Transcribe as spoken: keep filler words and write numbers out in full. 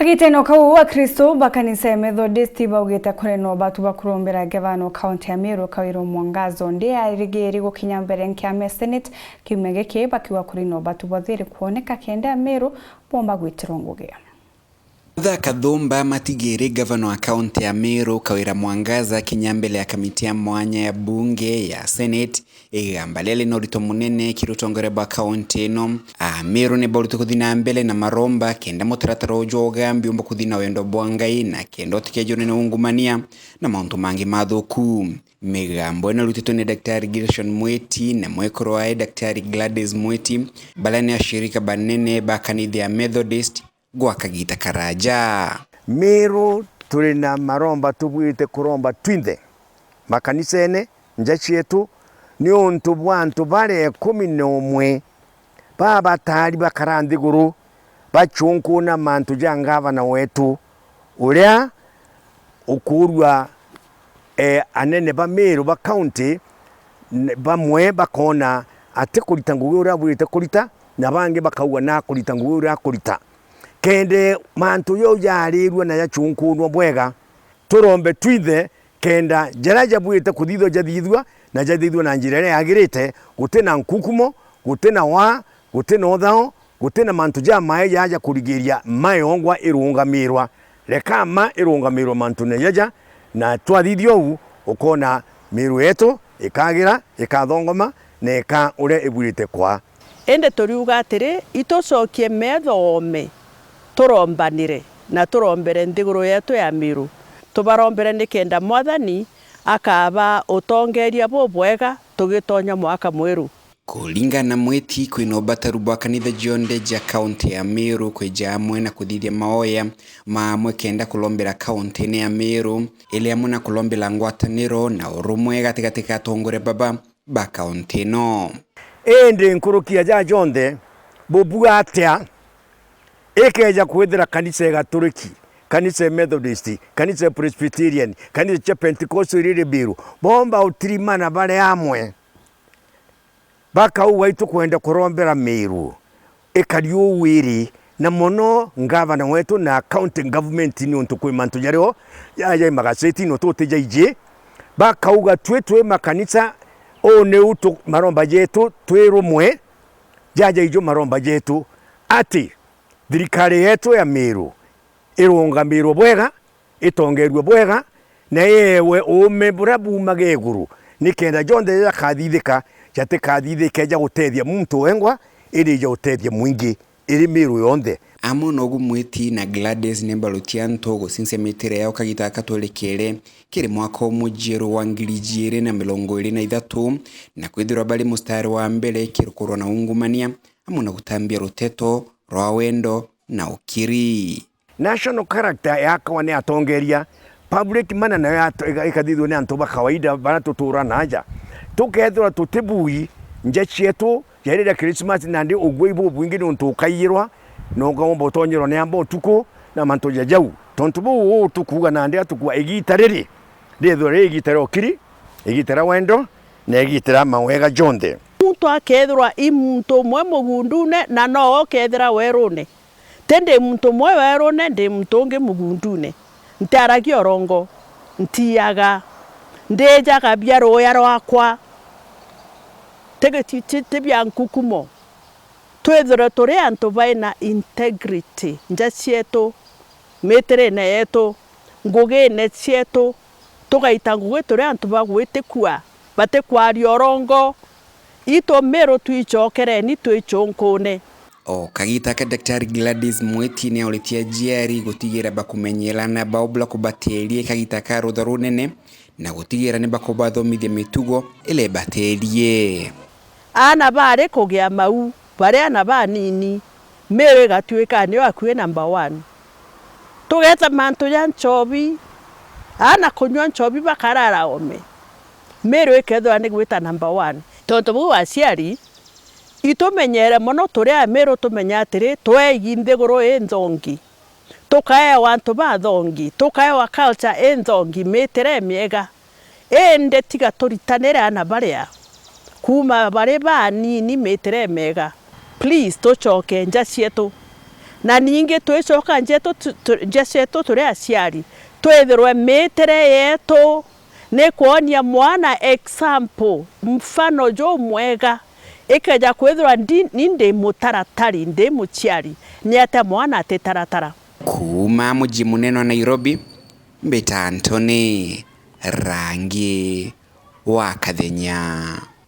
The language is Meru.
Kagitene o kau, Akristo ba kanisa ya Methodist baugite kuri na ubatu bwa kurombera ngavana o kaunti ya Meru Kawira Mwangaza undi arigiri gukinya mbere nkiama ya Senate kiumia giki, bakiuga kuri na ubatu bwa thiri kwoneka kenda Ameru bomba gwitirwa ngugi. Martha Kathumba matigiri ngavana wa kaunti ya Meru Kawira Mwangaza kinya mbere ya kamiti ya mwanya ya bunge ya Senate. Igamba riria rina urito munene kiri utongoria bwa kaunti ino. Ameru ni baurite kuthi na mbere na maromba kenda mutaratara uju wa ugambi umba kuthi na wendo bwa Ngai na kenda utikejurwe ni ungumania na mauntu mangi mathuku. Migambo ino irutitwe ni Daktari Gershon Mwiti na mwekuru wae Daktari Gladys Mwiti, baria ni ashirika banene ba kanitha ya Methodist gwa kagita karaja. Meru turi na maromba tubwirite kuromba twinthe, makanisene, nja cietu, niuntu bwa antu baria ikumi na umwe babatari bakara nthiguru, bachunkuna mantu ja ngavana wetu, uria ukuurua, eh, anene ba Meru ba kaunti, n-, bamwe bakona ati kurita ngugi uria abwirite kurita, na bangi bakauga na kurita ngugi uria akurita. Kende mantu jau jarirua na jachunkunwa bwega, turombe twinthe kenda jaria jabwirite kuthithwa jathithua, na jathithua na njira iria yagirite, guti na nkukumo, guti na waa, guti na uthao, guti na mantu jamai jaja kurigiria mayongwa irungamirwa. Reka ma irungamirwe mantune jaja, na twathithia uu, ukona Meru yetu ikagira, ikathongoma, na ika uria ibwirite kwaa. Indi turiuga atiri, itucokie metho oome, turombanire, na turombere nthiguru yetu ya Meru. Tubarombere nikenda Mwathani akaba utongeeria bubwega tugitonya mwaka mweru. Kuringana na Mwiti, kwina ubataru bwa kanitha jonthe ja kaunti ya Meru kwija amwe na kuthithia maoya ma amwe kenda kulombera kaunti-ini ya Meru, iri amwe na kulombera ngwataniro na urumwe gatigati ka atongoria baba ba kaunti ino. Indi nkuruki ya ja jonthe, bubua atia ikeja kwithira kanisa ya Gaturiki, kanisa ya Methodist, kanisa ya Presbyterian, kanisa cia Pentecostal iri Meru, bomba utirimana bari amwe, bakauga, itukwenda kurombera Meru ikari uu iri, na mono ngavana wetu na county government, niuntu kwi mantu jario jaja i magasetine utu utijaiji, bakauga, twi twi makanisa, uu niu tu-, maromba jetu twi rumwe, jaja ijo maromba jetu, ati thirikari yetu ya Meru irungamirwe bwega, itongerue bwega, na yeewe uume buria buumaga iguru, nikenda jonthe jaria jakathithika, jatikathithike ja gutethia muntu wengwa, indi ja gutethia mwingi, iri Meru yonthe. Amwe nogu Mwiti na Gladys ni mbaruti antu gucincia mitire yao kagita gaka twerekere kiri mwaka umwe jeru wa ngiri ijiiri na mirongo iiri na ithatu, na kwithirwa bari mustari wa mbere kiri kurwa na ungumania, amwe na gutambia ruteto rwa wendo na ukiri. National character yakwa ni atongeria, public manner nayo yato-, ika-, ikathithua ni antu ba kawaida baria tutuura na aja. Tukethirwa tutibui nja cietu, ja riria Christmas nandi uguai bubwingi niuntu ukaiyirwa, na ukaumba utonyerwa ni amba utuku, na mantu ja jau. Tontu buu uu tukuuga nandi atukuga igiita riri, rithirwe riri igiita ria ukiri, igiita ria wendo, na igiita ria mawega jonthe. Muntu akethirwa i muntu umwe mugundune, na nowe ukethira werune. Ti ndi muntu umwe werune, ndi muntu ungi mugundune. Ntiaragia urongo, ntiiyaga, ndiijaga bia ruuya rwakwa, ti, ti, ti, ti bia nkukumo. Twithirwe turi antu baina integrity nja cietu, mitirine yetu, ngugine cietu, tugaita ngugi turi antu ba gwitikua, batikwaria urongo. Itu Miru twicokereni twi chunkune. O kagita ka Daktari Gladys Mwiti ni auritie aciari gutigira bakumenyera aana bao bula kubateeria kagita ka rutha runene na gutigira ni bakubathomithia mitugo iria ibateerie. Aana bari kugia mau, bari aana banini, Miru igatuika niyo akui number one. Tugeta mantu ja nchobi, aana kunyua nchobi bakarara ome, Miru ikethirwa ni gwita number one. Tontu buu aciari, itumenyere mono turi Amiru tumenye atiri, tweigi nthiguru i nthongi, tukaewa antu bathongi, tukaewa culture i nthongi, mitire imiega. Indi tiga turitanire aana baria kuuma bari banini mitire imiega. Please, tucoke nja cietu. Na ningi twicoka njetu tu-, tu-, nja cietu turi aciari, twithirwe miitire yetu ni kwonia mwana example, mfano jumwega. Ikeja kwithirwa ndi-, ni ndi mutaratari, ndi muciari, ni atia mwana atitaratara? Kuuma muji munene wa Nairobi, mbita Anthony Rangi wa Kathenya.